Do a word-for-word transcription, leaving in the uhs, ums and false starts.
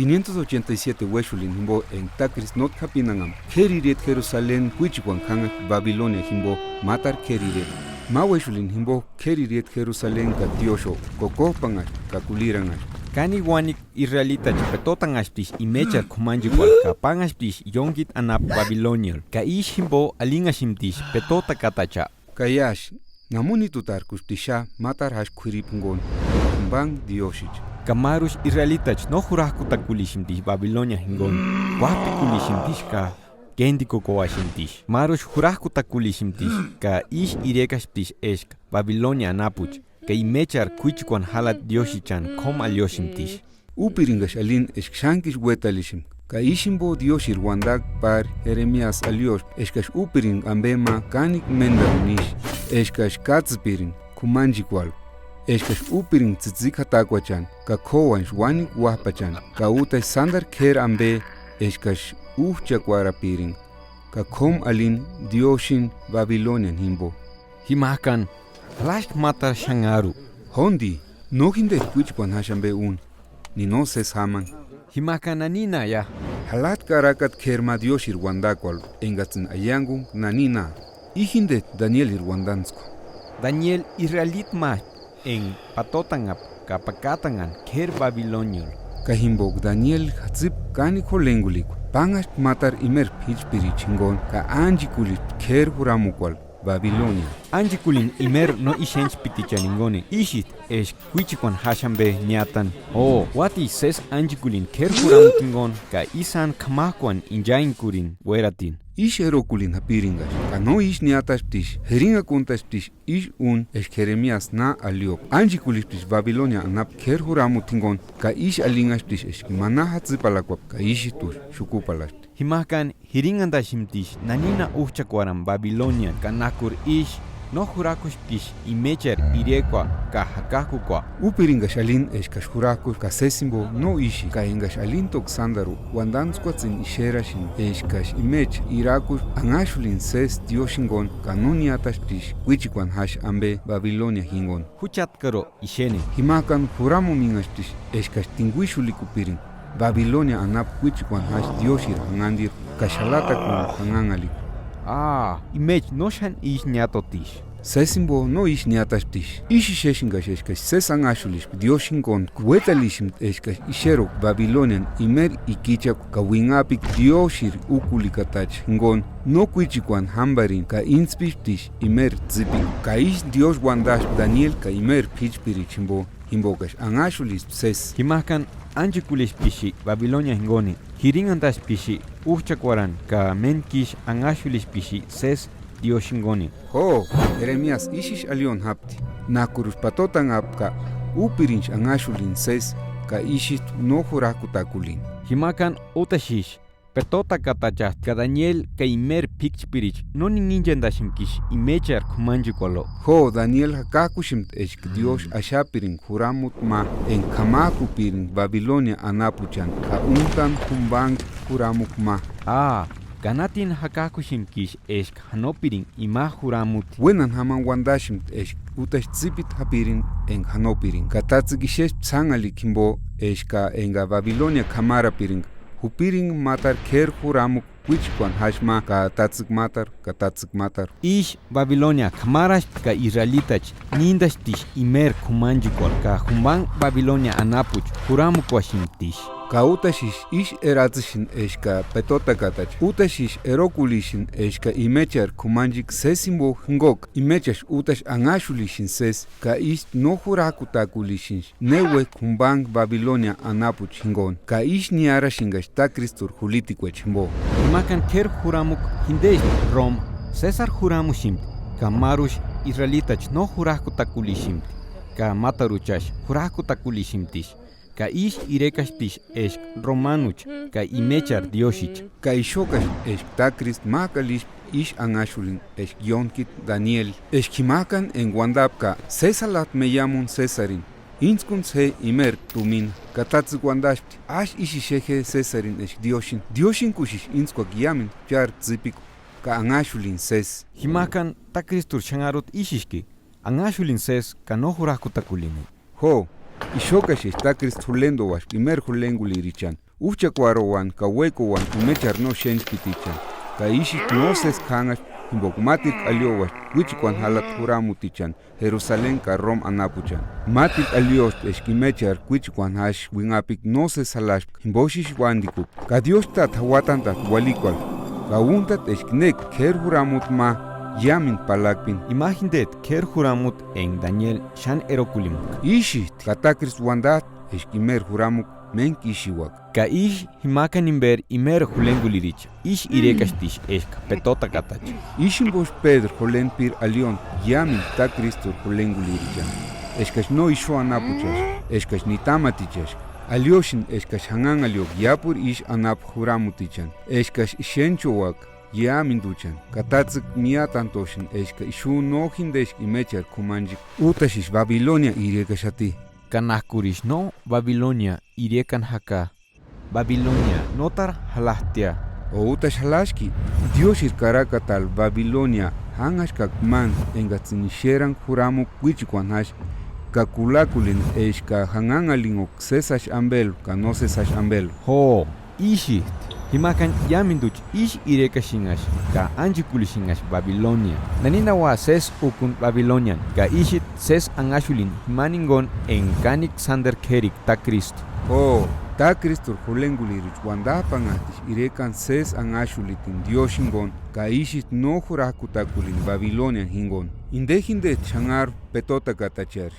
Quinientos ochenta y siete uéxulini jimbo enga tákrisï nótki japinanhani, k'éri ireta Jerusaleni kuíchikuani k'ánhasti Babilonia jimbo, mátari k'éri ireta. Ma uéxulini jimbo k'éri ireta Jerusaleni ka tiósïo kokojpanhaspti ka kuliranhaspti. Káni uánikua israelitachi petotanhasptiksï imecheri k'umanchekuarhu ka pánhasptiksï iónkiti anapu Babiloniarhu, ka ísï jimbo alinhasptiksï petotakatacha: Ka iásï, namunitutarkusptixia mátari jásï k'uiripu jinguni, jumbangu diósïcha. Ka máruksï israelitachi no jurajkutakulisïsptiksï Babilonia jinguni, kuájpikulisïsptiksï ka kéndikukuasïsptiksï. Máruksï jurajkutakulisïsptiksï ka ísï irekasptiksï eska Babilonia anapucha, ka imecheri kuíchikuani jálati diósïchani k'ómu aliósptiksï. Úpiringaksï alini eska xánkisï uétalisïnga, ka ísï jimbo Diósïri uandakua pári Jeremiasï alióspti eskaksï úpiringa ambe ma kánikua méndaruni ísï, eskaksï kátsïpiringa k'umanchekuarhu, eskaksï úpiringa tsïtsïki jatakuachani ka k'óuanksï uánikua uájpachani, ka útasï sándaru k'éri ambe eskaksï újchakuarhapiringa, ka k'ómu alini diósïni Babiloniani jimbo. Jimajkani, ¿Jalaskua mátari xanharu? Jóndi, no jindeti kuíchikuani jásï ambe úni, ni no sési jámani. ¿Jimajkani naninaia? Jalajti karakata k'éri ma Diósïri uandakuarhu engats'ïni aiangunga nanina. I jindeti Danieliri uandantskua. Danieli israelita ma enga patotanhapka ka pakatanhani k'éri Babiloniarhu. Ka jimboka Danieli jatsipka kánikua jólengulikuani, pánhaspti mátari imeri p'íchpiricha jinguni ka ánchekulispti k'éri juramukuarhu Babilonia. Ánchekulini imeri no ixentspitichani jinguni, ísïsti eska kuíchikuani jásï ambe niatani. Jo, uátisï sési ánchekulini k'éri juramuti jinguni ka ísï sáni k'amajkuani inchainkurini uératini. Ísï erokulini japiringaspti, ka no ísï niátasptisï, jirinhakuntasptisï ísï úni eska Jeremiasï na aliopka. Ánchekulisptisï Babilonia anapu k'éri juramuti jinguni, ka ísï alinhasptisï eska ma na jatsipalakuapka ka ísïtuksï xukupallaspti. Jimajkani jirinhantasptisï nanina újchakuarhani Babiloniani, ka nákuru ísï no jurakusptisï imecheri irekua ka jakajkukua. Úpiringaksï alini eskaksï jurajkuska ka sési jimbo no ísï, ka engaksï alintuka sándaru uandantskuatsïni ixerasïni eskaksï imecha irakuspka anhaxulini sési Diósï jinguni ka no niátasptisï kuíchikuani jásï ambe Babilonia jinguni. Juchatkaru ixeni. Jimajkani juramuninhasptisï eskaksï tinguixulikupiringa Babilonia anapu kuíchikuani jásï Diósïri janhandirhu ka xalatakuani janhanharhikua. Aa, imecha no xáni ísï niátotisï. Sési jimbo no ísï niátasptisï. Ísï ixesïngaksï eskaksï sési anhaxulispka Diósï jinguni, uétalisïnti eskaksï ixeruka Babiloniani imeri ikichakua ka uinhapika Diósïri úkulikatacha jinguni, no kuíchikuani jámparini ka íntspisptisï imeri tsïpikua. Ka ísï Diósï uantaspti Danieli ka imeri p'íchpiricha jimpo, jimpokaksï anhaxulispti sési. Jimajkani ánchekulisptisï Babilonia jinguni, jirinhantasptisï újchakuarhani ka méntku ísï anhaxulisptisï sési Diósï jinguni. Jo, Jeremiasï ísï ísï alioni jápti. Nák'uruksï patotanhapka, úpirinksï anhaxulini sési ka ísït'u no jurajkutakulini. Jimajkani útasïsï petotakatachasti ka Danieli ka imeri p'íchpiricha no ninhinchent'asptiksï imecheri k'umanchekuarhu. Jo, Danieli jakajkuspti eska Diósï axapiringa juramuti ma enga k'amajkupiringa Babilonia anapuchani ka úntani jumpanhati juramukua ma. Aa, ka na tini jakajkusptiksï eska janopiringa ima juramuti. Uénani jámani uantaspti eska útasï tsípiti japiringa enga janopiringa, ka tátsekua ixespti sánhalika jimpo eska enga Babilonia k'amarapiringa, jupiringa mátari k'éri juramukua kuíchikuani jásï ma ka tátsekua mátaru ka tátsekua mátaru. Ísï Babilonia k'amaraspti ka israelitachi níntasptisï imeri k'umanchekuarhu ka jumpanhati Babilonia anapucha juramukuasptiksï. Ka útasïsï ísï eratsïsïni eska petotakatacha, útasïsï erokulisïni eska imecheri k'umanchekua sési jimpo jimpoka imechaksï útasï anhaxulisïni sési, ka ísï no jurajkutakulisïnksï ne uék'a jumpanhati Babilonia anapucha jinguni, ka ísï niáraxingaksï tákristuri julitikuecha jimpo. Jimajkani k'éri juramukua jintespti Roma, Sésari juramuspti, ka máruksï israelitachi no jurajkutakulisïspti, ka mátaruchasï jurajkutakulisïsptisï, ka ísï irekasptisï eska romanucha ka imecheri diósïcha. Ka ixukaksï eska tákristu mák'u alispka ísï anhaxulini eska ióntkiti Danieli, eska jimajkani enga uantapka: Sési jalajti me iámuni Sésarini, íntskuntsï je imeri tumina. Ka tátsekua uantaspti: Ásï ísï ixe je Sésarini eska Diósïni. Diósïnkusïsï íntskuaka iámendu chári tsípikua ka anhaxulini sési. Jimajkani tákristuri xanharuti ísïski, anhaxulini sési ka no jurajkutakulini. Jo, ixukaksï eska tákristu julentouaspka imeri julenkulirichani, újchakuarhuani ka uékuani imechari no xénhchpitichani, ka ísï nósesi k'ánhaspti jimboka mátirku aliouaspti uíchekuani jalata juramutichani Jerusaleni ka Roma anapuchani. Mátirku aliospti eska imecheri uíchekuani jási uinhapikua nósesi jalaspka jimbo xísi uándikupka, ka Diósï Tátani jauatantat'i ualikuarhu, ka úntat'i eska néka k'éri juramuti ma iámendu palakpeni. Ima jindeti k'éri juramuti enga Danieli xáni erokulimka. Ísïjti ka tákrisï uandajti eska imeri juramukua méntku ísïuaka. Ka ísï jimakani jimberi imeri julenguliricha, ísï irekaxtisï eska petotakatacha. Ísï jimboksï Pédru jolentpiri alioni iámendu tákristuri julengulirichani, eskaksï no ixu anapuchaska, eskaksï nitamatichaska. Aliosïni eskaksï janhanhalioka iápuru ísï anapu juramutichani, eskaksï xénhchouaka iámenduchani, ka tátsekua míatantosïni eska ixu no jíndeska imecheri k'umanchekua. Útasïsï Babilonia irekaxati. Ka nájkurisï no Babilonia irekani jaka. ¿Babilonia nótarhu jalajtia? ¿O útasï jalaski? Diósïri karakatarhu Babilonia jánhaskakua máni engats'ïni xérani juramukua uíchekuani jási, ka kulakulini eska janhanhalinhokua sési jási ambelu ka nósesi jási ambelu. Jo, ísïjti. Jimakani iámenduchi ísï irekaxinhaxati ka ánchekulixinhaxati Babilonia. ¿Naninaua sési úkuni Babiloniani? Ka ísïjti sési anhaxulini jimani jinguni enga kánikua sánderu k'érika tákristu. Jo, tákristuri julenguliricha uandajpanhajtisï irekani sési anhaxulitini Diósï jinguni, ka ísïjti no jurajkutakulini Babiloniani jinguni. Inde jindeti xanharu petotakatacheari.